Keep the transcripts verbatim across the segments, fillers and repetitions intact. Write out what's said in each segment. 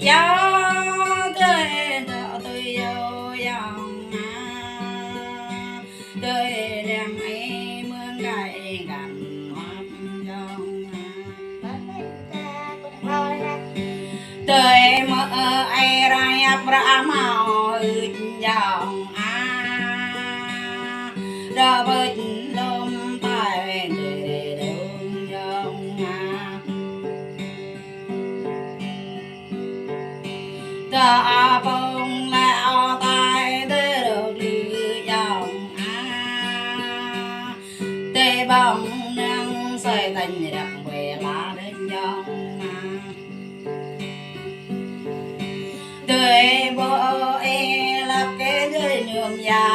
Yâo tơi tơ tui yâo yong a, tơi leng ih mơ̆ng kai găn hơp yong a. Tơi mơ ai rai ăp ra mâo hưt yong a. Rơbơ̆t lŏm tai tơi đơ̆ng yong a. Tơ apong lĕ o tai tơi rơ̆k lư yong a. Tơi ƀơ̆ng năng sơi tañ răk ƀơi la đơ̆ng yong a. Tơi ƀô̆ ih lăp kơ jơi ñum ya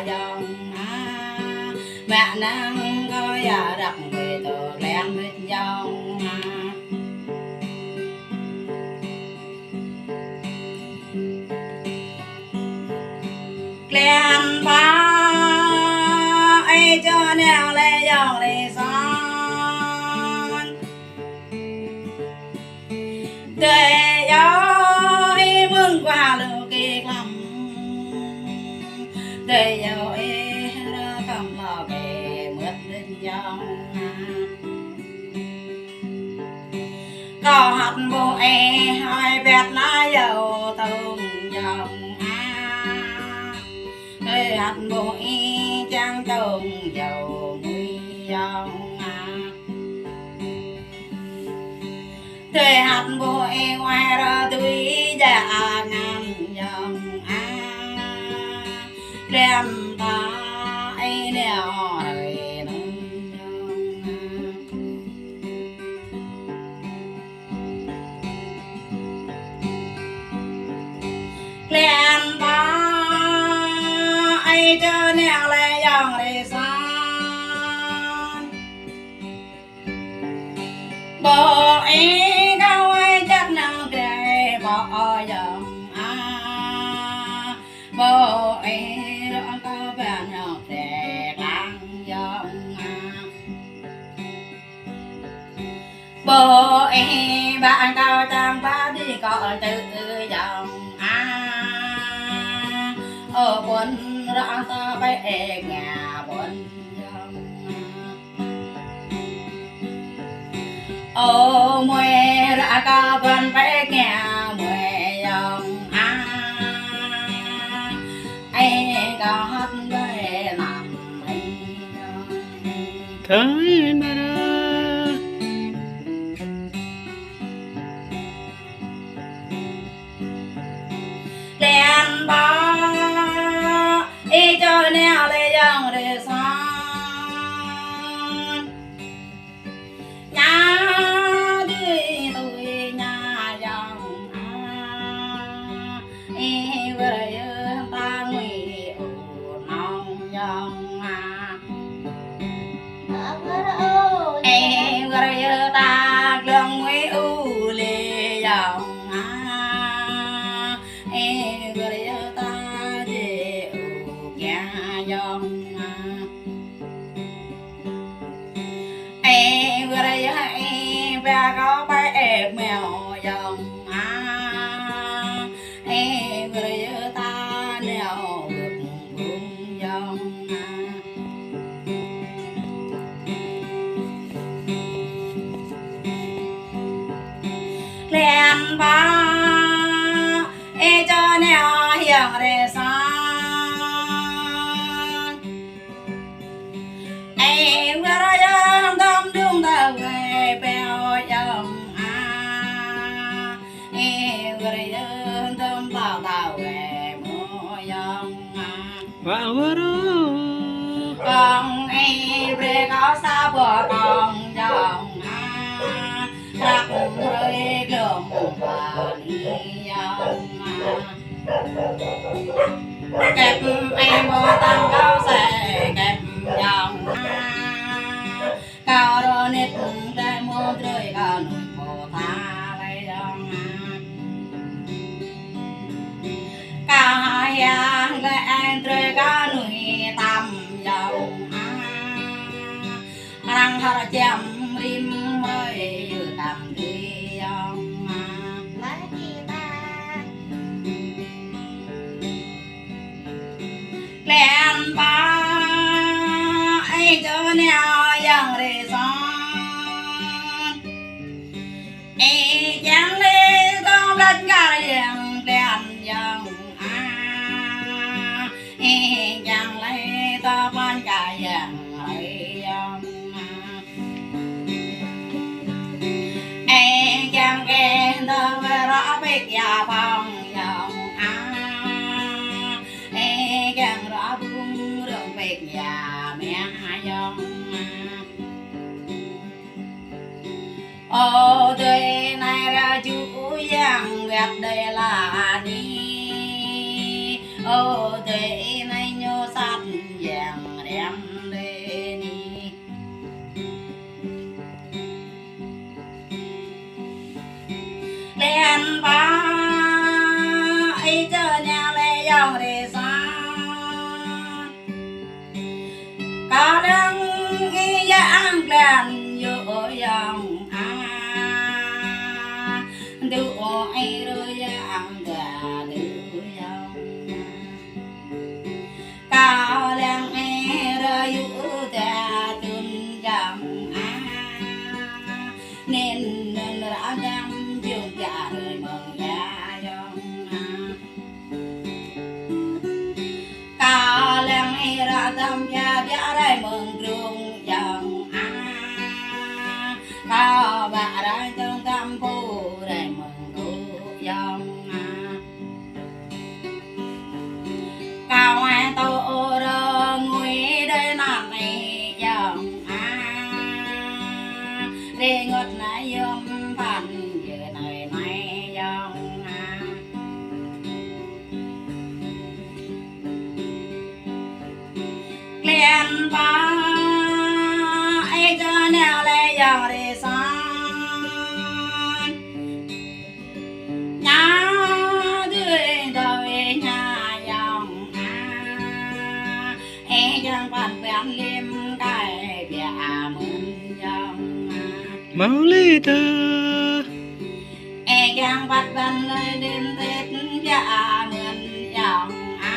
yong a. Mă năng kơ ya răk ƀơi tơ leng đơ̆ng yong a. Klem ba ai čơ neo lĕ yong rê san. Tơi yâo ih mơ̆ng kua lu kê klăm. Tơi yâo ih rơkăm lŏ kê mơ̆t đơ̆ng yong a. Kâo hăt ƀô̆ ih hơi pĕt na yâo tông yong a. Tơi hăt ƀô̆ ih čang tông yâo mui yong a. Tơi hăt ƀô̆ ih wai rơ tui ja angan yong a. Klem ta ih neo rơi nơ̆ng yong a. Klem ba ai čơ neo lĕ yong rê san. Ƀô̆ ih kâo ai čăk năng kre ƀô̆ yong a. Ƀô̆ ih rŏng kâo ƀan yong kre klang yong a. Ƀô̆ ih ƀă kâo čang ba đi kâo tơ yong a. Ơ ƀuăn ră ta ƀĕ ih ngă ƀuăn yong a. Ơ mui ră kâo ƀuăn ƀĕ ih ngă mui yong a. Ih kâo hăt ƀơi năm ih yong a. Thơi mara. Klem ba ih čơ neo lĕ yong rê san. Ña dui tui ña yong a. Ih wơr yơh ta ngui u nong yong a. Ê, wơr yơh ta glông mui u lê yong a. Ê, wơr yơh ta jê u kia yong a. Ê, wơr yơh ê, ba kâo pai ê meo yong a. Ê, wơr yơh ta neo wơk bung yong a. Klem ba ê čơ neo hiong rê san. Ê wơr yơh dom đung ta wai peo yong a. Ê wơr yơh dom ta ta wai mo yong a. Wa wơr. Kong ê brơi kâo sa ƀô̆ kong yong a. Răk brơi glông ba ni yong a. Kĕp ê ƀô̆ tăng kâo sĕ kĕp yong a. Kâo rơnit lĕ mơ̆ drơi kơ nuih pô tha lĕ yong a. Kâo hiăng lĕ eng drơi kơ nuih tam yong a. Arăng hơr čem rim hơi yơh tam drơi yong a. Pĕk ia păng yŏng a, ê kiăng ră bung rơ̆ng pĕk ia mĕ yŏng a. Ơ adơi anai ră jŭ yang wĕt đơi la ni. Ơ adơi anai ñu sat yang rem đơi ni. Lĕn pă ih čơ nă lĕ yŏng rê sa. Kâo lăng ih yang glăn yŭ yŏng a. Dŭ ih rơi yang ga dŭ yŏng a. Kâo lăng ih rơi yŭ ta tŭn yŏng a. Nên nên ră dăm jung ja rơi mơ̆ng ia yŏng a. Kâo lăng ih ră dăm ja ja rơi mơ̆ng grung yŏng a. Kâo ba rơi tơ̆ng dăm pô rơi mơ̆ng grung yŏng a. Kâo ai tơ ơ rơ ngui đơi nă nai yŏng a. Rê ngŏt nă yŏm păn yơ nai nai yŏng a. Glăn pă ih čơ nă lĕ yŏng rê sa. Nă dui dui nă yŏng a. Ê kiăng păt păn lim kai bia mưn yŏng a. Mâo lĕ tơ. Ê kiăng păt păn lơi lim têt bia mưn yŏng a.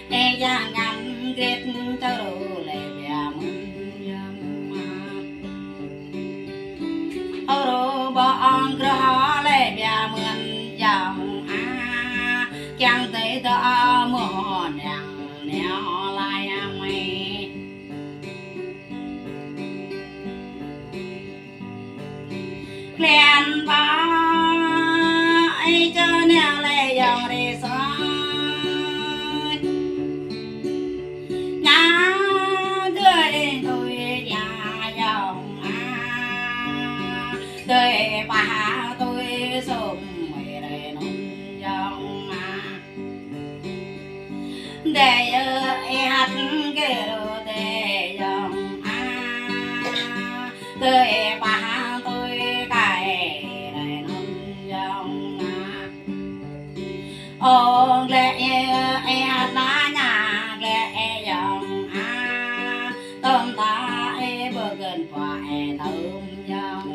Ê kiăng ngăn gret tơ rô lĕ bia mưn yŏng a. Ơ rô bơ ong grơ lĕ bia mưn yŏng a. Kiăng tơi tơ mơ̆ neng neo lai mơi. Glăn pă ih čơ nă lĕ yŏng rê sa. Nă dui dui nă yŏng a. Dui pah dui sum mơi rơi nŭn yŏng a. Dơi ơ ê hăt gơ rô dơi yŏng a. Dơi pah dơi kai rơi nŭn yŏng a. Ơ glĕ ê ê hăt nă nă glĕ ê yŏng a. Tơm ta ê bơ gơn pua ê tơm yŏng